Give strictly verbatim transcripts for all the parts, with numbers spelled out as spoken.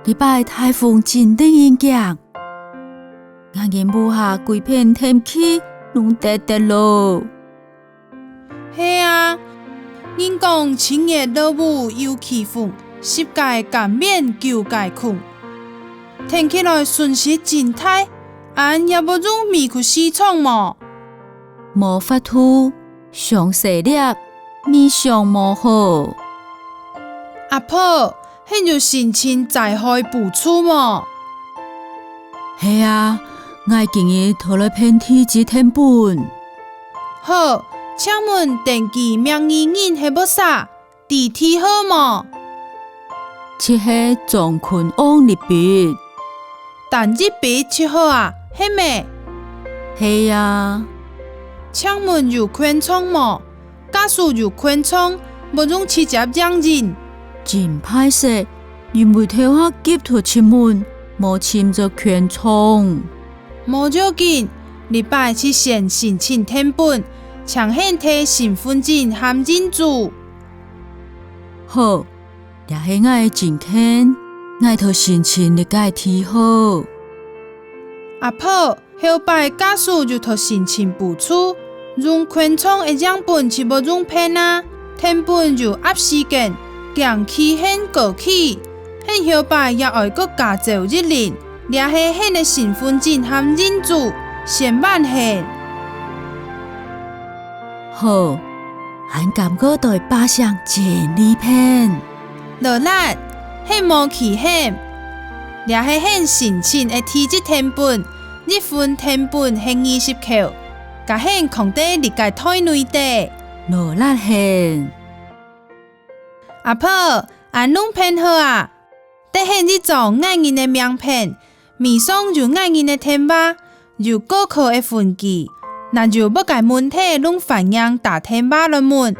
這擺颱風真得人驚，𠊎人屋下歸片電器攏跌跌落。係啊，人講七月落雨又起風，十個柑園九個空。聽起來損失真大，恁也會用米去市場無？無法度，傷勢了， 你想無好。阿婆，你有申請災害補助無？係啊，𠊎今日討來辦地籍謄本。好，請問登記名義人係麼儕？知地號無？就係莊坤旺這筆。單一筆就好啊，係無？係啊。請問有權狀無？ 假使有權狀，會用直接影印。真歹勢，因為頭下急著出門，無尋著權狀。無要緊，這擺就先申請謄本，請你提身分證和印仔。好，這係𠊎證件，𠊎討申請這個地號。阿婆， 後擺假使有討申請補助，用權狀个影本就無用騙啊，謄本有壓時間，驚期限過去，你後擺也愛過加繳一輪，這係你个身分證和印仔，千萬係。好，恁感覺對百姓真利便。勞力，你無危險。這係你申請个地籍謄本， 一份謄本係二十箍，加你囥在這個袋內底。勞力你。阿婆，恁攏辦好啊！得你一張𠊎人个名片，尾上有𠊎人个電話，有過課个分機，若有麼个問題攏歡迎打電話來問。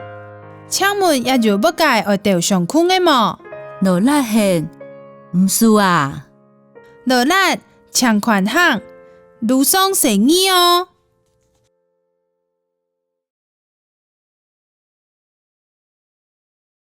請問也有麼个愛鬥相共个無？勞力你，毋使啊。 勞力，請寬行，路上細義哦。